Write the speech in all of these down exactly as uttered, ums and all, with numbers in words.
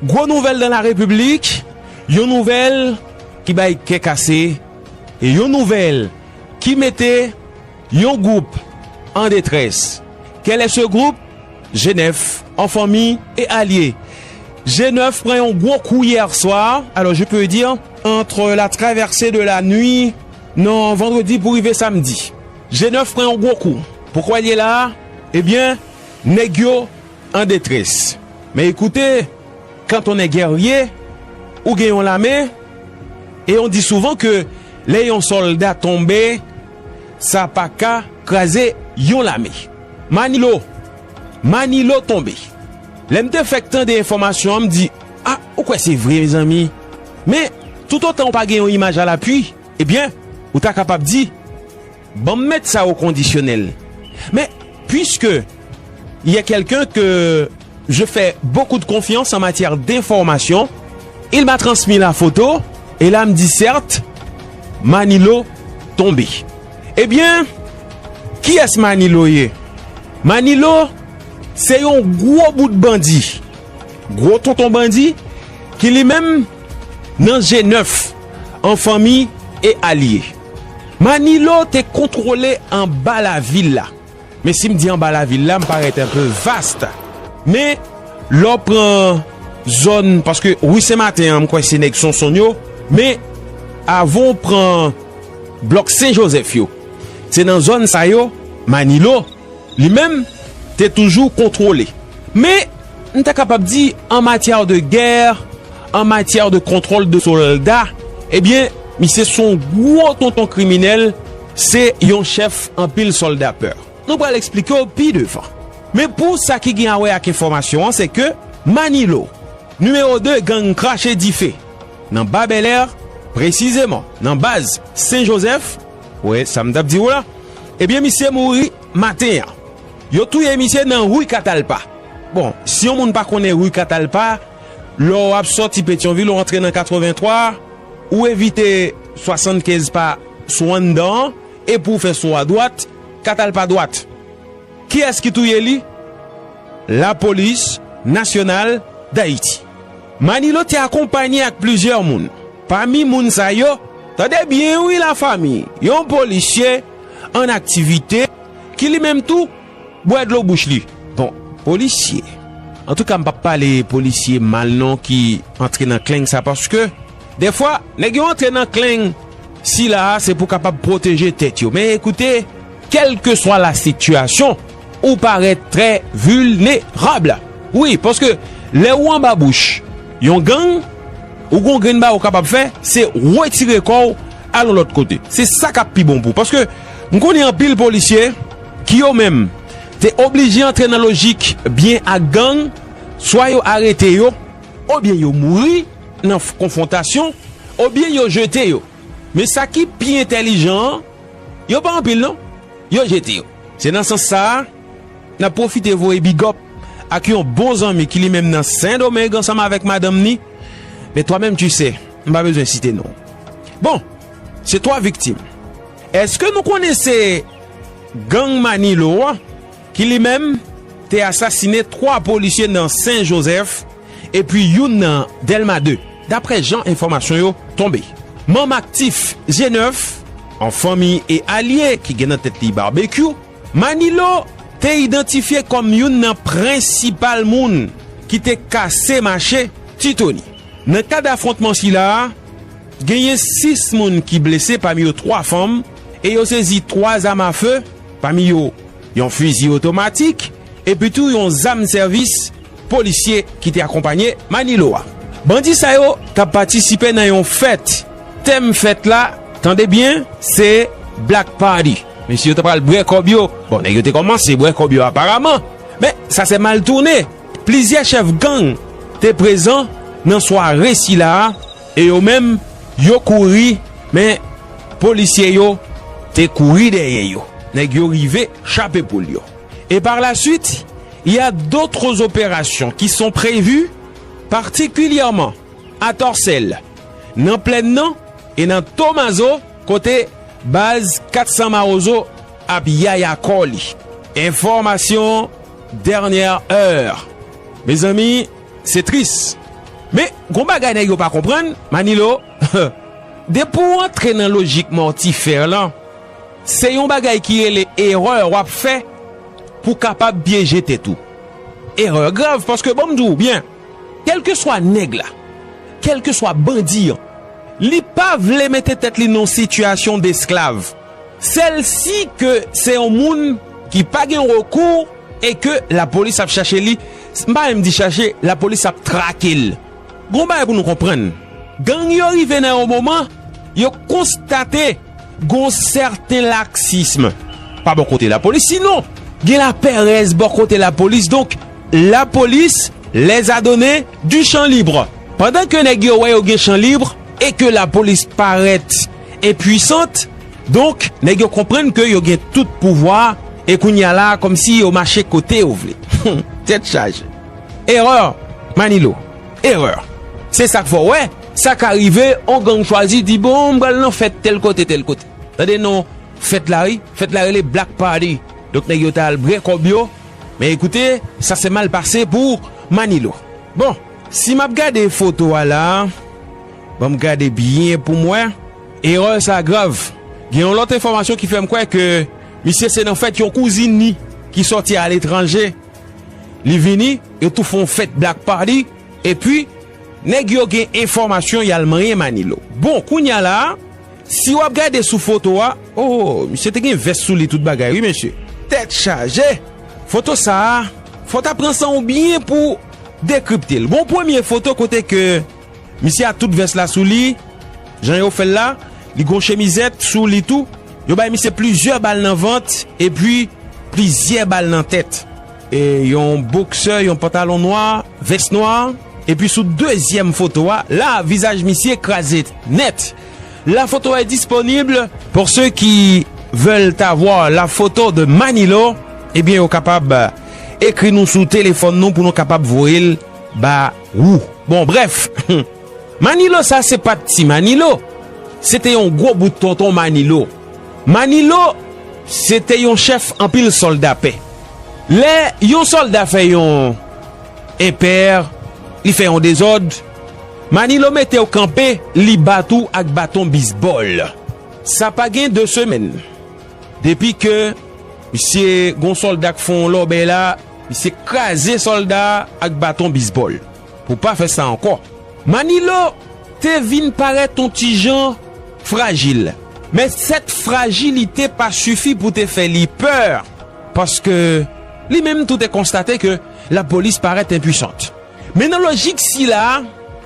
Gwo nouvèl dans la République, yon nouvèl ki bay kè kase, e yon nouvèl ki mete yon gwoup an detrès. Quel est ce groupe? G neuf, en famille et alliés. G neuf pran yon gwo kou yè swa, alors je peux dire, entre la traversée de la nuit, non, vandredi pou rive samdi. G neuf pran yon gwo kou. Poukwa l ye la a? Ebyen, nèg yo an detrès. Men ekoute, quand on est guerrier, ou gen yon lame, e on di souvan ke lè yon sòlda tonbe, sa pa ka kraze yon lame. Manilo, Manilo tonbe. Lè m te fèk tande enfòmasyon an, m di, a, ou kwè se vre, mezanmi? Men, toutotan ou pa gen yon imaj alapui, ebyen, ou ta kapab di, ban m met sa au conditionnel. Mais puisque il y a quelqu'un que je fais beaucoup de confiance en matière d'information, il m'a transmis la photo, e la m di, certes, Manilo tonbe. Ebyen, kiyès Manilo ye? Manilo se yon gwo bout bandi, gwo tonton bandi, ki li menm nan G neuf, en famille et alliés. Manilo te kontwole anba lavil la. Men si m di anba lavil la, m parèt un peu vaste. Men lè w pran zòn, paske ri Sen Maten an, m kwè se nèg Sonsonn yo, men avan w pran blòk Sen Jozèf yo, se nan zòn sa yo, Manilo, li menm, te toujou kontwole. Men, m ta kapab di, an matyè de gè, an matyè de kontwòl de sòlda, ebyen, misye se yon gwo tonton kriminèl, se yon chèf anpil sòlda pè. Nou pral eksplike w pi devan. Men pou sa ki gen a wè ak enfòmasyon an, se ke Manilo, nimewo de gang Krache Dife, nan Ba Bèlè, presizeman nan baz Sen Jozèf, wè sa m t ap di w la, ebyen, misye mouri maten an. Yo touye misye nan ri Katalpa. Bon, si yon moun pa konnen ri Katalpa, lè w ap sòti Petyonvil, ou antre nan katrevenntwa, ou evite swasannkenz pa sou anndan an, epi w fè sou adwat, Katalpa dwat. Kiyès ki touye li? Lapolis Nasyonal Dayiti. Manilo te akonpanye ak plizyè moun. Pami moun sa yo, tande byen wi lafanmi, yon polisye an aktivite ki li menm tou bwè dlo bouch li. Bon, polisye. Antouka, m p ap pale polisye mal non ki antre nan kleng sa, paske dèfwa, nèg yo antre nan kleng sila a, se pou kapab pwoteje tèt yo. Men ekoute, kèlkeswa la sitiyasyon, ou parèt trè vilnerab. Wi, paske lè ou anba bouch yon gang, ou gon grenn bagay ou kapab fè, se retire kò w, al yon lòt kote. Se sa k ap pi bon pou w. Paske m konnen anpil polisye ki yo menm te oblije antre nan lojik byen ak gang, swa yo arete yo, oubyen yo mouri nan f-, konfwontasyon, oubyen yo jete yo. Men sa ki pi entèlijan an, yo pa anpil non, yo jete yo. Se nan sans sa a, n ap pwofite voye big up ak yon bon zanmi ki li menm nan Sendomeng ansanm avèk madanm ni. Men twa menm tu sais, m pa bezwen site non. Bon, se twa viktim. Èske nou konnen se gang Manilo a ki li menm te asasine twa polisye nan Sen Jozèf epi youn nan Dèlma de, daprè jan enfòmasyon yo tonbe. Manm aktif G neuf, an fanmi e alye ki gen nan tèt li Barbecue, Manilo te idantifye kòm youn nan prensipal moun ki te kase mache Ti Tony. Nan kad afwontman sila a, genyen sis moun ki blese, pami yo twa fanm, e yo sezi twa zam afe, pami yo yon fizi otomatik, epi tou yon zam sèvis polisye ki te akonpanye Manilo a. Bandi sa yo t ap patisipe nan yon fèt. Tèm fèt la, tande byen, se Black Party. Mesye yo ta pral bwè kòb yo. Bon, nèg yo te kòmanse bwè kòb yo aparaman. Men, sa se mal tounen. Plizyè chèf gang te prezan nan sware sila a, e yo menm, yo kouri, men polisye yo te kouri dèyè yo. Nèg yo rive chape poul yo. Et par la suite, il y a d'autres opérations qui sont prévues, particulièrement à Torcelles, nan Plèn nan e nan Tomazo, kote baz kat san Mawozo ap yaya kò li. Enfòmasyon dènyè è. Mezanmi, se tris. Men, gon bagay nèg yo pa konprann, Manilo, depi w antre nan lojik mòtifè lan, se yon bagay ki rele erè w ap fè pou kapab pyeje tèt ou. Erè grav, paske ban m di w byen, kèlkeswa nèg la, kèlkeswa bandi an, li pa vle mete tèt li nan yon sitiyasyon desklav. Sèl si ke se yon moun ki pa gen rekou e ke lapolis ap chache li, m pa menm di chache, lapolis ap trake l. Gon bagay pou nou konprann. Gang yo rive nan yon moman, yo konstate gon sèten laksism pa bò kote lapolis, sinon gen lapèrèz bò kote lapolis. Donk, lapolis les a donné du champ libre. Pandan ke nèg yo wè yo gen chan lib e ke lapolis parèt enpwisant, donk, nèg yo konprann ke yo gen tout pouvwa e kounye a la, kòmsi yo mache kote yo vle. Tèt chaje. Erè, Manilo. Erè. Se sa k fè w wè, sa ka rive, on gang chwazi di, bon, m pral nan fèt tèl kote, tèl kote. Tande non, fèt la, wi. Fèt la rele Black Party. Donk, nèg yo t al bwè kòb yo. Men ekoute, sa se mal pase pou Manilo. Bon, si m ap gade foto a la, ban m gade byen pou m wè. Erè sa grav. Gen yon lòt enfòmasyon ki fè m kwè ke misye se nan fèt yon kouzin li ki sòti aletranje. Li vini, yo tou fè yon fèt Black Party, epi nèg yo gen enfòmasyon y al manyen Manilo. Bon, kounye a la, si w ap gade sou foto a, oh, misye te gen vès sou li, tout bagay, wi, mesye. Tèt chaje! Foto sa a, fò w ta pran san w byen pou dekripte l. Gon premye foto kote ke misye a tout vès la sou li, jan yo fè l la, li gon chemizèt sou li tou. Yo bay misye plizyè bal nan vant, epi plizyè bal nan tèt. E yon boksè, yon pantalon nwa, vès nwa, epi sou dezyèm foto a, la, vizaj misye kraze nèt. La photo est disponible. Pour ceux qui veulent avoir la photo de Manilo, ebyen, yo kapab, euh, ekri nou sou telefòn nou pou nou kapab voye l ba ou. Bon, brèf, Manilo sa se pa t ti Manilo. Se te yon gwo bout tonton Manilo. Manilo, se te yon chèf anpil sòlda pè. Lè yon sòlda fè yon enpè, li fè yon dezòd, Manilo mete w kanpe, li bat ou ak baton bizbòl. Sa pa gen de semèn. Depi ke misye gon sòlda k fè yon lòbèy la, misye kraze sòlda a ak baton bizbòl. Pou pa fè sa ankò. Manilo te vin parèt yon ti jan frajil. Men sèt frajilite pa sifi pou te fè li pè, paske li menm tou te konstate ke lapolis parèt enpwisant. Men nan lojik sila a,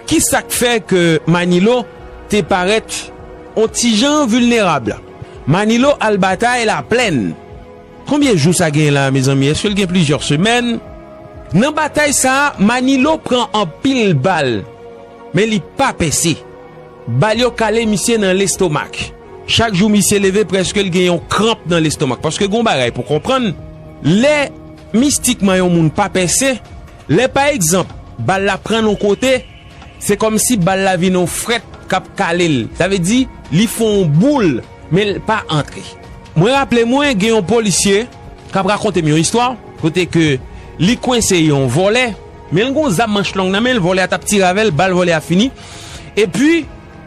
ki sa k fè ke Manilo te parèt yon ti jan vilnerab? Manilo al batay Laplèn. Konbyen jou sa genyen la, mezanmi? Èske l gen plizyè semèn? Nan batay sa a, Manilo pran anpil bal, men li pa pèse. Bal yo kale misye nan lestomak. Chak jou misye leve, prèske l gen yon kranp nan lestomak. Paske gon bagay pou konprann, lè mistikman yon moun pa pèse, lè pa egzanp, bal la pran yon kote, se kòmsi bal la vin yon frèt k ap kale l. Sa vle di, li fè yon boul, men l pa antre. Mwen raple mwen gen yon polisye k ap rakonte m yon istwa, kote ke li kwense yon vòlè, men l gon zam manch long nan men l, vòlè a t ap tire avè l, bal vòlè a fini. Epi,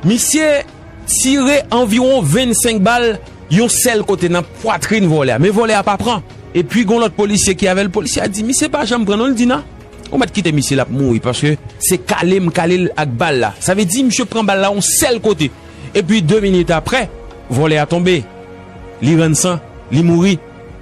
misye tire anviwon vennsenk bal yon sèl kote nan pwatrin vòlè a. Men vòlè a pa pran. Epi gon lòt polisye ki avè l, polisye a di, misye pa janm pran non, l di nan. Ou mèt kite misye, l ap mouri, paske se kale m kale l ak bal la. Sa vle di, misye pran bal la yon sèl kote. Epi de minit aprè, vòlè a tonbe. Li rann san, li mouri.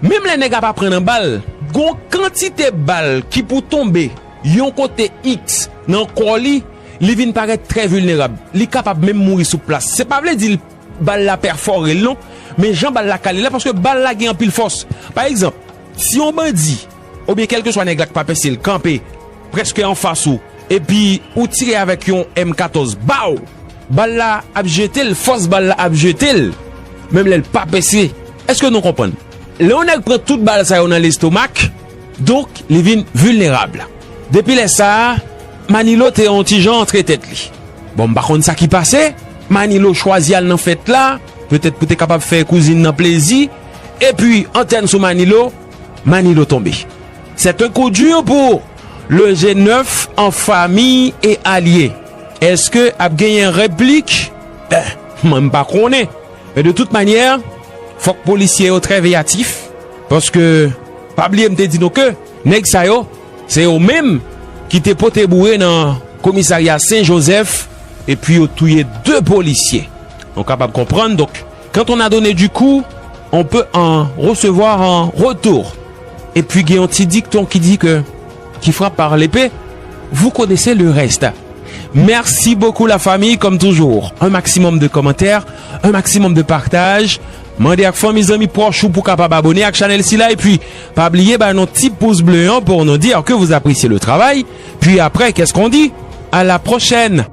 Menm lè nèg la pa pran nan bal, gon kantite bal ki pou tonbe yon kote iks nan kò li, li vin parèt trè vilnerab. Li kapab menm mouri sou plas. Se pa vle di l bal la pèfòre l non, men jan bal la kale la, paske bal la gen anpil fòs. Pa egzanp, si yon bandi, oubyen kèlkeswa nèg la k pa pèse l, kanpe prèske anfas ou, epi ou tire avèk yon M katòz, baw! Bal la ap jete l, fòs bal la ap jete l, menm lè l pa pèse. Èske nou konprann? Lè yon nèg pran tout bal sa yo nan lestomak, donk, li vin vilnerab. Depi lè sa a, Manilo te yon ti jan antre tèt li. Bon, m pa konn sa ki pase, Manilo chwazi al nan fèt la, petèt pou te kapab fè kouzin nan plezi, epi antèn sou Manilo, Manilo tonbe. C'est un coup dur pour Le G neuf en famille et alliés. Èske ap genyen replik? Eh, mwen m pa konnen. Men de tout manyè, fòk polisye yo trè veyatif, paske pa bliye m te di nou ke nèg sa yo, se yo menm ki te pote boure nan komisarya Sen Jozèf, epi yo touye de polisye. Nou kapab konprann, donk, quand on a donné du coup, on peut en recevoir en retour. Epi gen yon ti dikton ki di ke, qui frappe par l'épée, vous connaissez le reste. Merci beaucoup la famille, comme toujours. Un maximum de commentaires, un maximum de partage. Mande ak fanmi, zanmi, pwòch ou pou kapab abone ak chanèl sila. Epi, pa bliye ba nou ti pous ble an pou nou dire que vous appréciez le travail. Puis après, qu'est-ce qu'on dit? À la prochaine.